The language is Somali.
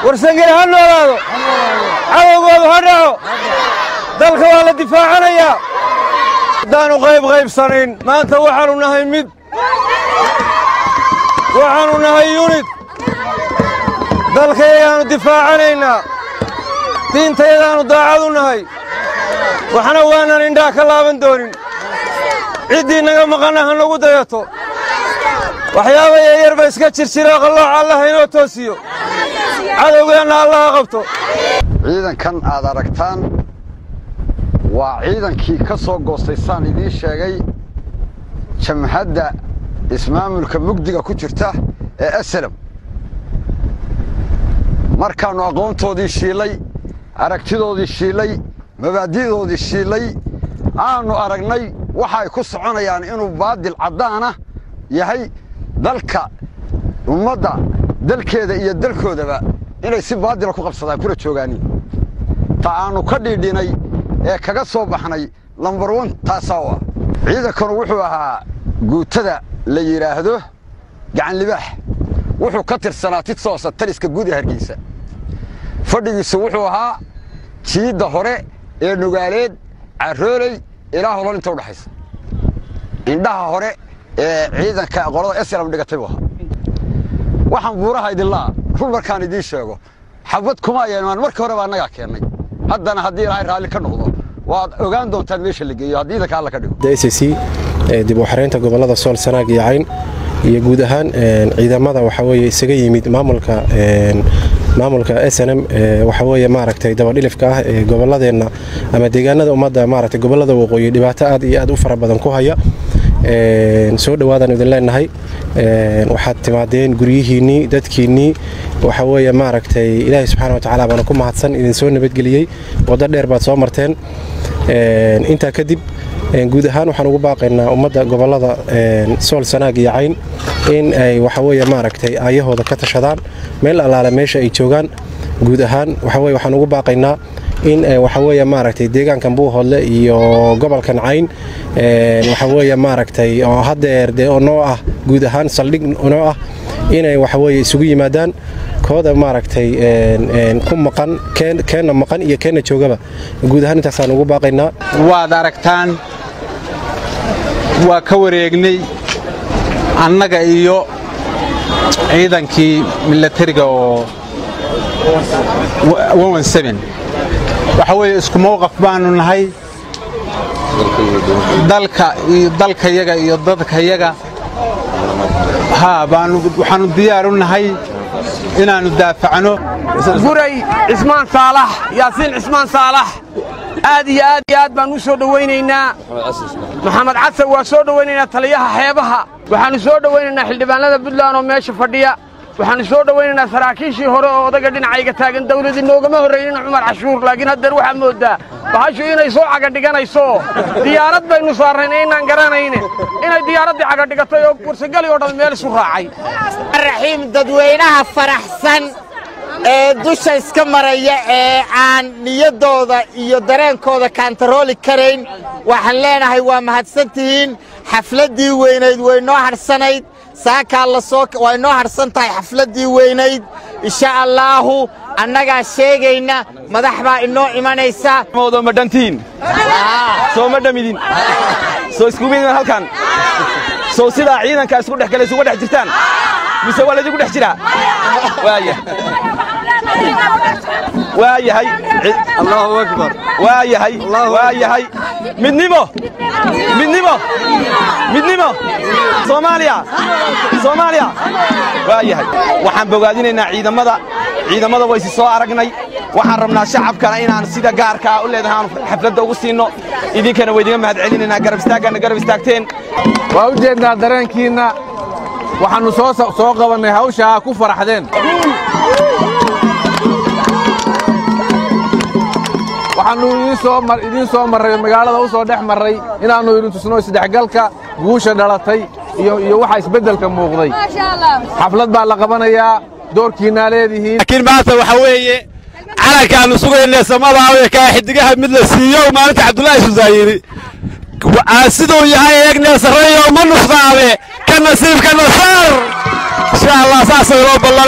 Warsangeli ha noolaado, cadowgoodu ha dhaco, dalka waa la difaacanayaa. Haddaannu qayb qaybsanayn maanta waxaannu nahay mid, waxaannu nahay yunid. Dalkayagaannu difaacanaynaa, diintayadaannu daacad u nahay, waxna waanan indhaha ka laaban doonin. Ciddii naga maqanna ha nagu dayato. Waxyaaba yaryarba iska jirjira, qallooca allaha inoo toosiyo, cadowgeenna allaha qabto. Ciidankan aad aragtaan waa ciidankii ka soo goostay, saan idiin sheegay, jamhadda ismaamulka mugdiga ku jirta ee SNM. Markaannu aqoontoodii shiilay, aragtidoodii shiilay, mabaadi'doodii shiilay, aanu aragnay waxa ay ku soconayaan inuu baadil caddaana yahay, dalka ummadda dalkeeda iyo dalkoodaba inay si baadila ku qabsadaan kuna joogaaniin, ta aannu ka dhiidhinay ee kaga soo baxnay lambar wan taasaa u ah. Ciidankanu wuxuu ahaa guutada la yidhaahdo Gacan Libaax, wuxuu ka tirsanaa Titsoosa taliska guud ee Hargeysa. Fadhigiisu wuxuu ahaa jiidda hore ee Nugaaleed, Carrooley ilaa Holol inta udhaxaysa. Indhaha hore ee ciidanka qolada SNM dhigatay buu ahaa. Waxaan buuraha idinlaa run markaan idiin sheego, xabad kuma ayaan markii hore baa annagaa keennay. Haddana haddii Ilaahay raalli ka noqdo, waad ogaan doontaan meesha la geeyo haddii idanka Alla ka dhigo. SSC dib u xareynta gobollada Sool, Sanaag iyo Cayn iyo guud ahaan ciidamada waxa weeye isaga yimid maamulka SNM, waxa weeye maaragtay dabadhilifka ah ee gobolladeenna ama deegaanada ummadda, maaragtay gobollada waqooyi dhibaato aad iyo aad u fara badan ku haya, soo dhowaadaan idin leenahay. Waxaad timaadeen guryihiinnii, dadkiinnii. Waxa weeye maaragtay Ilaahay subxaana watacaala baana ku mahadsan idin soo nabadgeliyey, waddo dheer baad soo marteen. Intaa kadib, guud ahaan waxaan ugu baaqaynaa ummadda gobollada Sool, Sanaag iyo Cayn in ay waxaweeye maaragtay aayahooda ka tashadaan meel allaale meesha ay joogaan. Guud ahaan waxaweye waxaan ugu baaqaynaa in waxaweeye maaragtay deegaankan Buuhoodle iyo gobolkan Cayn, waxaweeye maaragtay oo haddeer dee oo noo ah guud ahaan saldhig noo ah, inay waxaweeye isugu yimaadaan kooda maaragtay ku maqan, keenna maqan iyo keenna joogaba. Guud ahaan intaasaan ugu baaqaynaa. Waad aragtaan, waa ka wareegnay annaga iyo ciidankii milatariga oo waxa weeye isku mowqaf baannu nahay. Dalka iyo dalkayaga iyo dadkayaga haa baanu waxaannu diyaar u nahay inaannu daafacno. Guray Cismaan Saalax, Yaasiin Cismaan Saalax, aad iyo aad iyo aad baan u soo dhowaynaynaa. Maxamed Casan waa soo dhowaynaynaa, taliyaha xeebaha. Waxaannu soo dhowaynaynaa xildhibaanada Puntland oo meesha fadhiya. Waxaannu soo dhowaynaynaa saraakiishii hore oo odaga dhinacayga taagan. Dawladii noogama horraynin Cumar Cashuur, laakiin haddeer waxaa mooddaa bahashu inay soo cagadhiganayso. Diyaarad baynu saarnayn inaan garanayne inay diyaaraddii cagadhigatay oo Warsagali oo dhan meel isu raacay. Raxiim, dadweynaha faraxsan ee dusha iska maraya ee aan niyaddooda iyo dareenkooda kaantarooli karayn, waxaan leenahay waa mahadsantihiin. Xafladdii weynayd way noo hadhsanayd, saakaa la soo way noo hadhsan tahay xafladdii weynayd. Insha allaahu annagaa sheegayna, madax baa inoo imanaysa. Ma dhantiin? Soo ma dhamidin? Soo iskugu iman halkan? Soo sidaa ciidanka isku dhex galay isugu dhex jirtaan mise waa laydinku dhex jiraa? Waaya, waa yahay. Allahu akbar. Waa yahay, waa yahay. Midnimo, midnimo, midnimo! Soomaaliya, Soomaaliya! Waa yahay. Waxaan bogaadinaynaa ciidamada. Ciidamada waysi soo aragnay. Waxaan rabnaa shacabkana inaan sida gaarkaa u leedahay aanu xafladda ugu siinno. Idinkana waa idinga mahad celinaynaa garab istaaggaana garab istaagteen. Waa u jeednaa dareenkiinna. Waxaannu soo qabannay hawshaa ku faraxdeen. Waxaannu idiin soo marray, magaalada u soo dhex marray, inaannu idin tusno isdhexgalka guusha dhalatay iyo waxa isbeddelka muuqday. Xaflad baa la qabanayaa, doorkiinnaa leedihiin. Laakiin maanta waxa weeye calankaannu sugayna samada kaa xidigaha mid la siiyo maalinta Cabdullaahi Susaayiri siduu yahay eegne sarreeyo ma nusqaame ka nasiibka nasaar, insha Allah saasay loo ballan.